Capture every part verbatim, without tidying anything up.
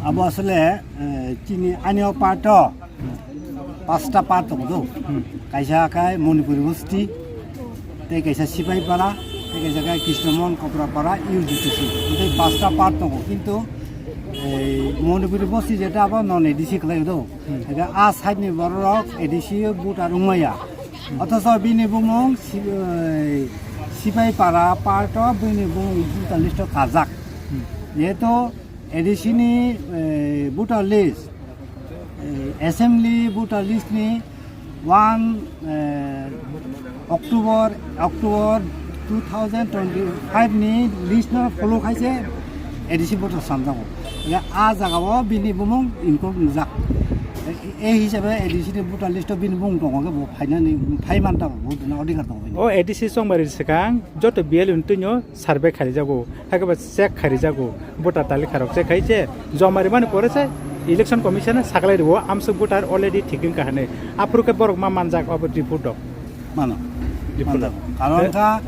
Abo asole, eh, chini ani o part o pasta part tongo do. Hmm. Kaisa khe Manipuri bosti, tei kaisa Sipaipara, tei kaisa khe Krishnamon Koprapara U G T C. Tei pasta part tongo, kintu, eh, Manipuri bosti jeta abo non A D C khlai do. Hmm. Ega a side ni bororok A D C voter wngmaya. Hmm. Othoso bini bumung si-, eh, Sipaipara part o bini bumung voter list o kajak. Hmm. Jehetu A D C ni, eh, voter list, eh, assembly voter list ni one, eh, October, October two thousand twenty-five ni list no follow khaise A D C voter sanjago. Ya, a jaga o bini bumung include nujak. E, e hisabe A D C ni voter list o bini bumung tongo, bo phainani, phaiman tongo, bo dina odhikar tongo bini. O A D C chongmari swkang joto B L O ni twino survey khaijago. Hakhe ba check khairijago, voter talika rok check khai je joma rimani pore se election commission saklai rio, amsuk voter already thik wngkha hinwi. Aphuru khe borok ma manjak obo report rok. Mano. Report mano rok. Karon kha,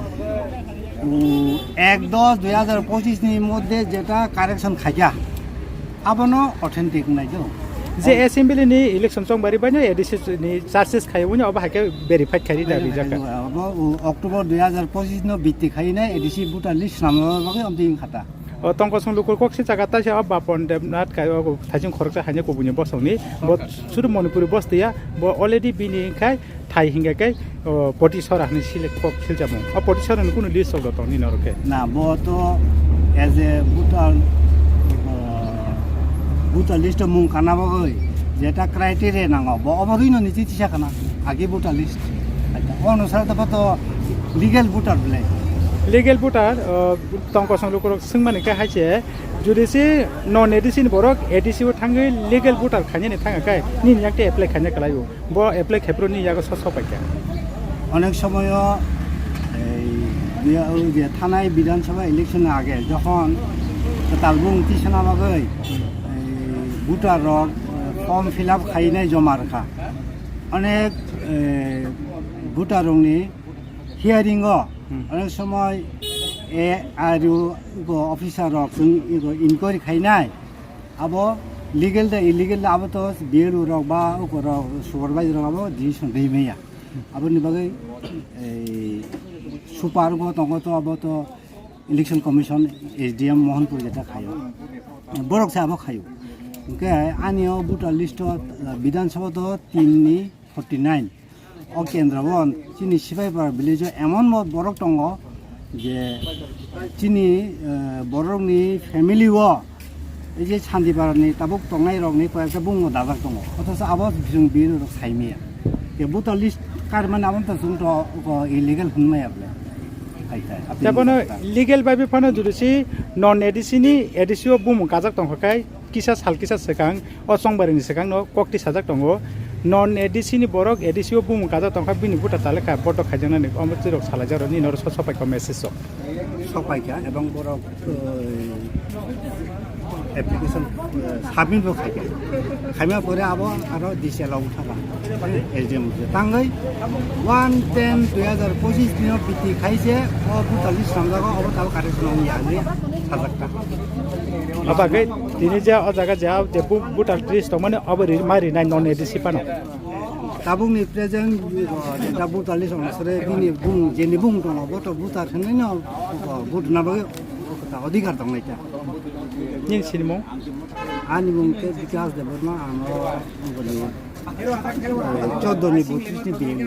mm, ek dos dui hazar pochis ni moddhe jeta correction khaikha, abono authentic wngnai do. Je assembly ni election chongbari baino A D C ni charges khai wngya, obo hai khe verified khai rida rijak kha. Abo, o, October dui hazar pochis no bitti khai nai A D C voter list swnamna bagwi amtwi wngkha ta. O tongkosong lukur kok si jaga taisa o Bapon Debnath kai o thaising khoroksa haino kubuni bosongni bo suru Manipuri bostiya bo already bini khai thai hinga kai o poti sora hinwi select kok siljamo. O poti sora ni kunu list rok tong ni norok khe. Na bo to as a voter, uh, voter list o mung kana bagwi jeta criteria nango bo obo rino ni tisa kana agi voter list. Acha, o onusar to to legal voter bole. Legal voter, uh, tongkosong lukurok swngmani khe hai se, jodi se non A D C ni borok A D C o thangwi legal voter khainani thanga khe nini yakte apply khaina kwlaio. Bo apply khaipro ni yago so sopai kha. Onek somoyo ei biya-, o je thanai Bidhan Sabha election age jokhon kwtal bung tisana bagwi ei voter rok, eh, form fill up khainai joma rwkha. Onek, eh, voter rokni hearing o Hmm. Onek somoi A R O ego officer rok chwng ego inquiry khainai, abo legal da illegal da abo to B L O rok ba oko rok supervisor rok abo decision rwi maya. Aboni bagwi ei super go tongo to abo to Election Commission S D M Mohanpur jeta khayo. Borok se abo khayo. Hwnkhe ani o voter list o, uh, Bidhan Sabha to tin ni forty nine. O kendro o chini Sipaipara village o emon bo borok tongo je chini, eh, borokni family o ei je Santipara ni tabuk tongnai rokni koyekta bung bo dajak tongo. Othocho abo chwng bini rok sai maya. Ke voter list karmani abo to chwng to illegal hwnmaya bole. Hai khai. Tei bono legal bai phano jodi si non A D C ni A D C o bumung kajak tongkha khai kisa sal kisa swkang O chongbarini swkangno kokti sajak tongo, non A D C ni borok A D C o bumung kajak tongkha, bini buta talekha botok khaijaknani omo twi rok salaijak rok nini oro so sopai kha message rok. Sopai kha ebong borok, eh, application, eh, submit bo khai kha. Khaima pore abo aro D C L o thaka. S D M office tangwi one ten dui hazar pochis ni o B T khai se o buta list swnamjago, obo tal correction wngya hinwi sajak kha. Abagwi tini je o jaga je, je bu-, buta list tongmani obo ri-, ma rinai non A D C phano. Tabukni present, uh, da buta list ong sore bini bung, jeni bung tongo, bo to buta thwngwi no, uh, vote na bagwi, uh, odhikar tongnai ta. Nini sinimung? Ani mung khe Bikas Debbarma, ang o, uh, chauddoni botris ni bini.